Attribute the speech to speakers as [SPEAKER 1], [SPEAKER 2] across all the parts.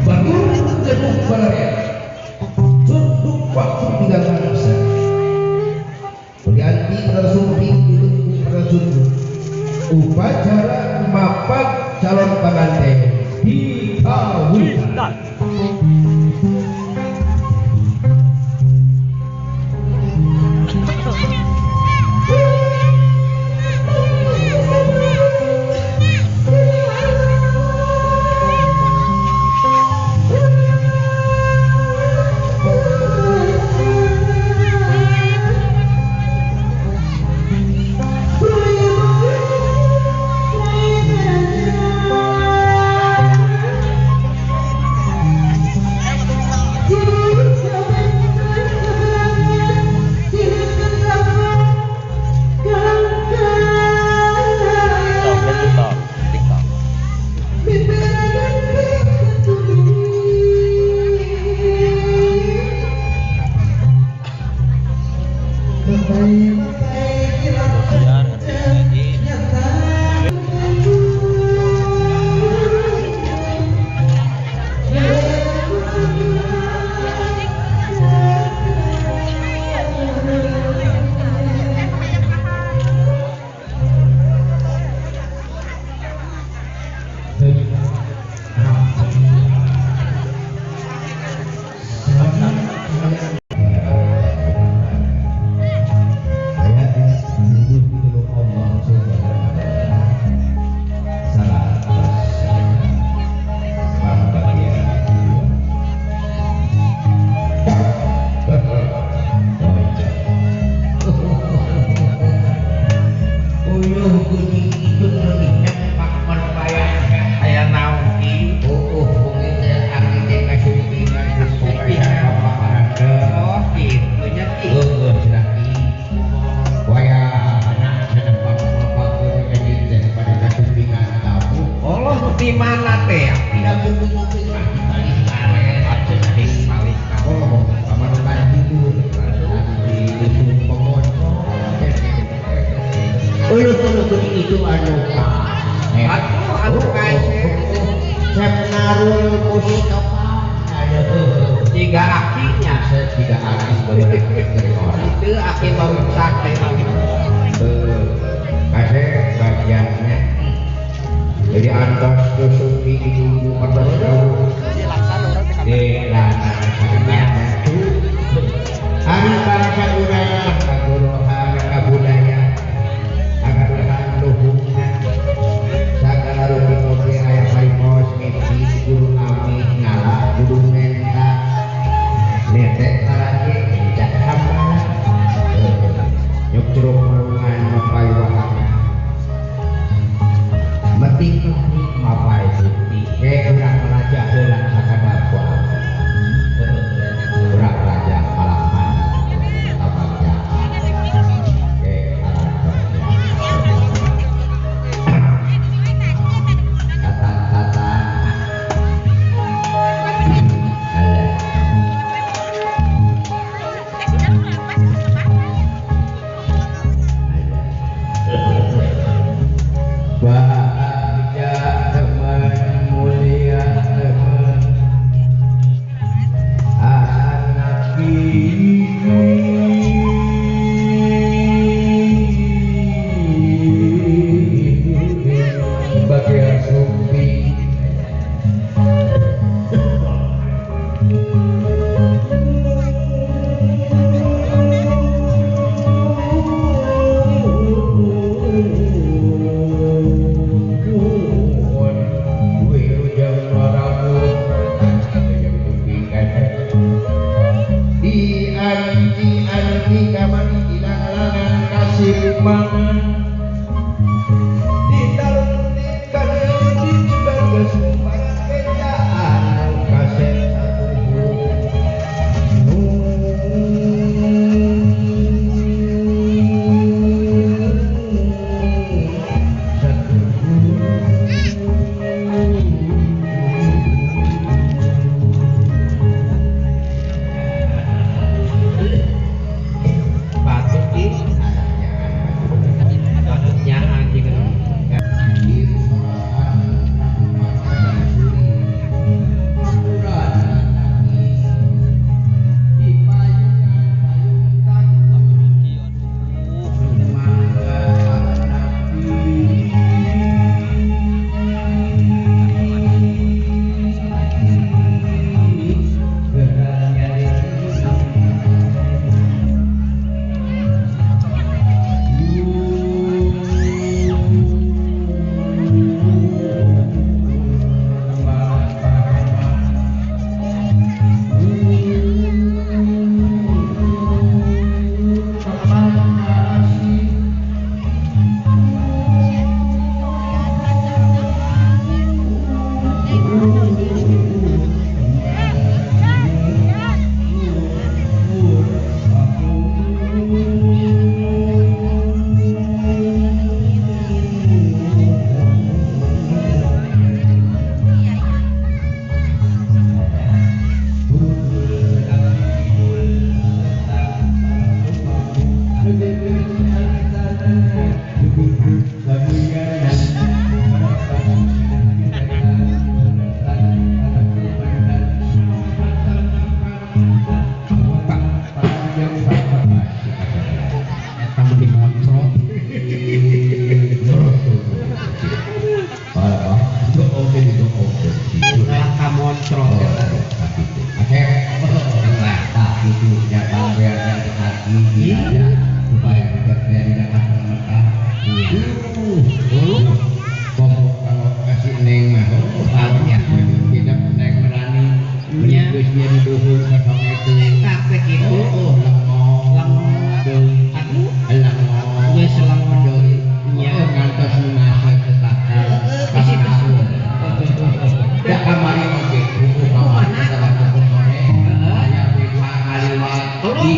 [SPEAKER 1] Baru jenuh balarea. Tunduk waktu tiga manusia. Berganti tersumping duduk tersumping. Upacara mapag calon pengantin di kawitan.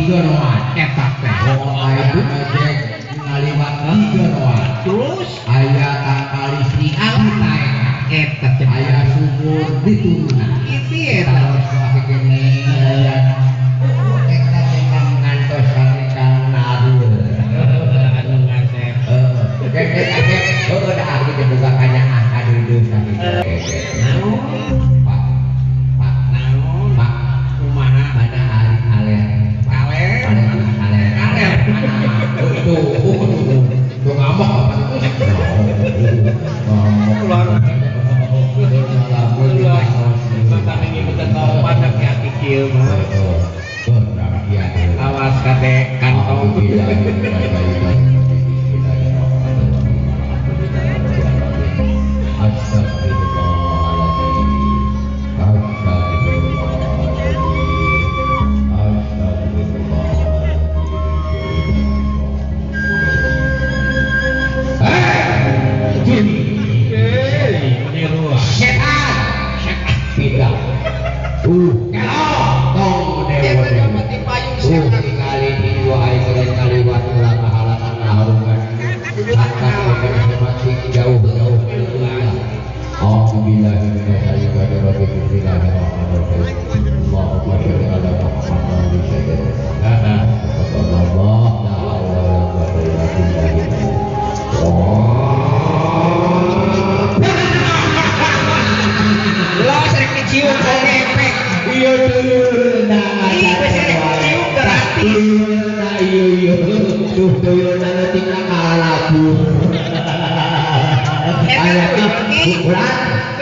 [SPEAKER 1] Digeroan
[SPEAKER 2] eta teh.
[SPEAKER 1] Oh aya ngejek ngaliwat digeroan.
[SPEAKER 2] Terus
[SPEAKER 1] aya tangkal listrik ditaekan.
[SPEAKER 2] Eta teh.
[SPEAKER 1] Aya sumur diturunan.
[SPEAKER 2] Kitu eta.
[SPEAKER 1] Eta teh ngantos ka narul.
[SPEAKER 2] Anu ngasep.
[SPEAKER 1] Heeh, heueuh da abdi teh boga kanyaah ka deudeuh sakitu.
[SPEAKER 2] Naon?
[SPEAKER 1] Pak, Pak,
[SPEAKER 2] Naon?
[SPEAKER 1] Pak,
[SPEAKER 2] Kumaha?
[SPEAKER 1] Mana ari kaler?
[SPEAKER 2] Kaler?
[SPEAKER 1] Kaler, kaler.
[SPEAKER 2] Kaler.
[SPEAKER 1] Tuh, tuh, tuh, tuh ngamuk apa itu?
[SPEAKER 2] Ular. Mata ini betul tahu pada hati kieu mah. Awas kate kantong.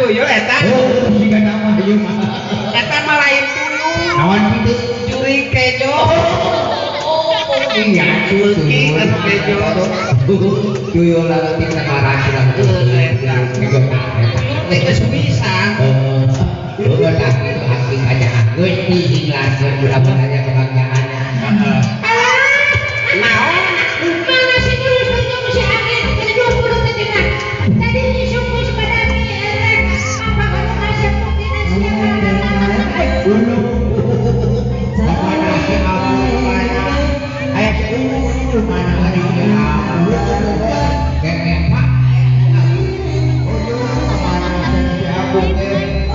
[SPEAKER 2] Tuyul eta. Eta mah lain tuyul.
[SPEAKER 1] Naon kitu?
[SPEAKER 2] Curi kejo.
[SPEAKER 1] Iya,
[SPEAKER 2] Ki anu kejo.
[SPEAKER 1] Tuyul leutik ngaran cenah.
[SPEAKER 2] Tuyul teh geus bisa.
[SPEAKER 1] Heueuh tah kitu hati kanyaah. Geus diinglaskeun mudah-mudahan aya kebahagiaan.
[SPEAKER 2] Heeh. Naon?
[SPEAKER 3] Mana si tuyul teh si Amin tadi 20 teh cenah. Tadi disukus pada mi erek apa anu ngasep buktina sia
[SPEAKER 1] Ulu. Mana si Abu mana? Aya si Ulu mana ari si Abu? Keke Pak. Ulu mana si Abu teh?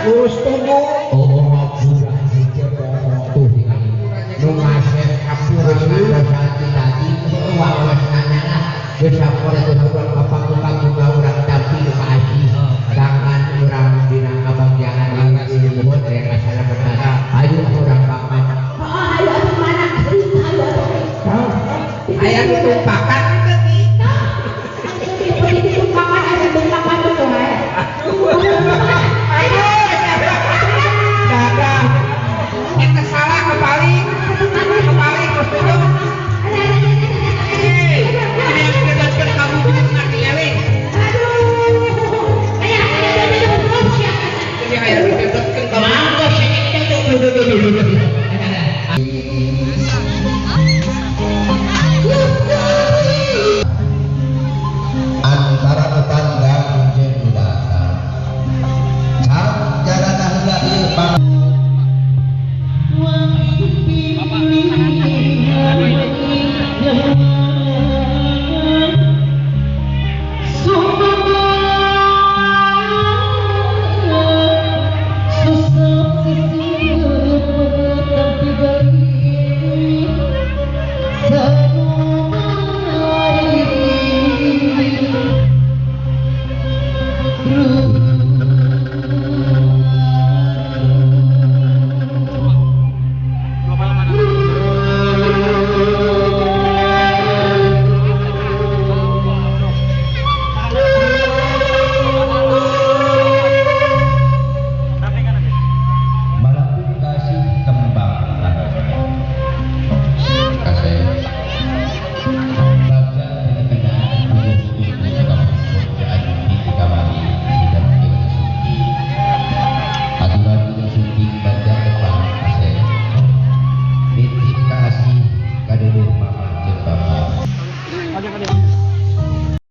[SPEAKER 2] Urus tubuh.
[SPEAKER 1] Oh, Geus sampun atuh urang.